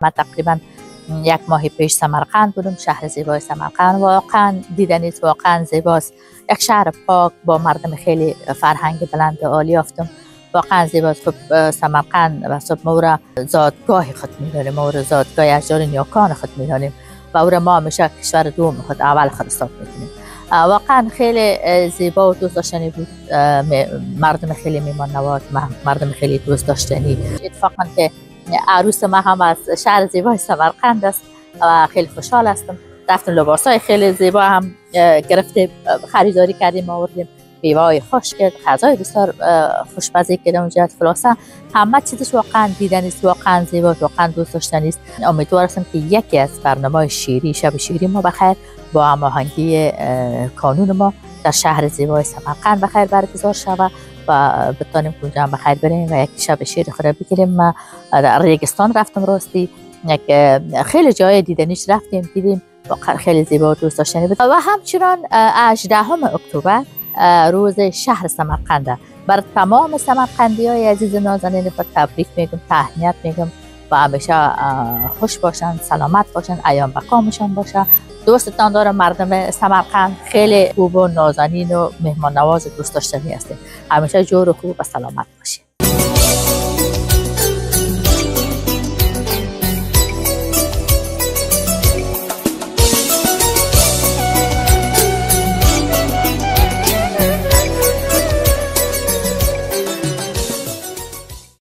من تقریبا یک ماه پیش سمرقند بودم، شهر زیبای سمرقند واقعا دیدنی است، واقعا زیباست. یک شهر پاک با مردم خیلی فرهنگ بلند و عالی یافتم، واقعا زیباست. خب سمرقند و صبح ما را زادگاه خود میدانیم، ما را زادگاه اجداد نیاکان خود میدانیم و او را ما همیشه کشور دوم خود اول خود حساب میکنیم. واقعا خیلی زیبا و دوست داشتنی بود، مردم خیلی میمان نواز، مردم خیلی دوست داشتنی. اتفاقا که عروس ما هم از شهر زیبای سمرقند است و خیلی خوشحال هستم. رفتم لباسای خیلی زیبا هم گرفته، خریداری کردیم، آوردیم، میوه‌های خشک، غذای بسیار خوشمزه که اونجا. خلاصه همه چیزش واقعا دیدنی است، واقعا زیبا، واقعا دوست داشتنی است. امیدوار هستم که یکی از برنامه‌های شیری شب شیری ما بخیر با هماهنگی کانون ما در شهر زیبای سمرقند بخیر برگزار شود و بتانیم که اونجا هم بخیر بریم و یک شب شیر خود بگیریم. ما در ریگستان رفتم، راستی یک خیلی جای دیدنیش رفتیم دیدیم، واقعا خیلی زیبا و دوست داشتنی بود. و همچنان 18 اکتبر روز شهر سمرقند بر تمام سمرقندی های عزیز نازنین خود تبریک میگم، تهنیت میگم و همیشه خوش باشن، سلامت باشن، ایام بقامشان باشه. دوستتان دارم مردم سمرقند، خیلی خوب و نازنین و مهمان نواز دوست داشتنی هستین. همیشه جور و خوب و سلامت باشین.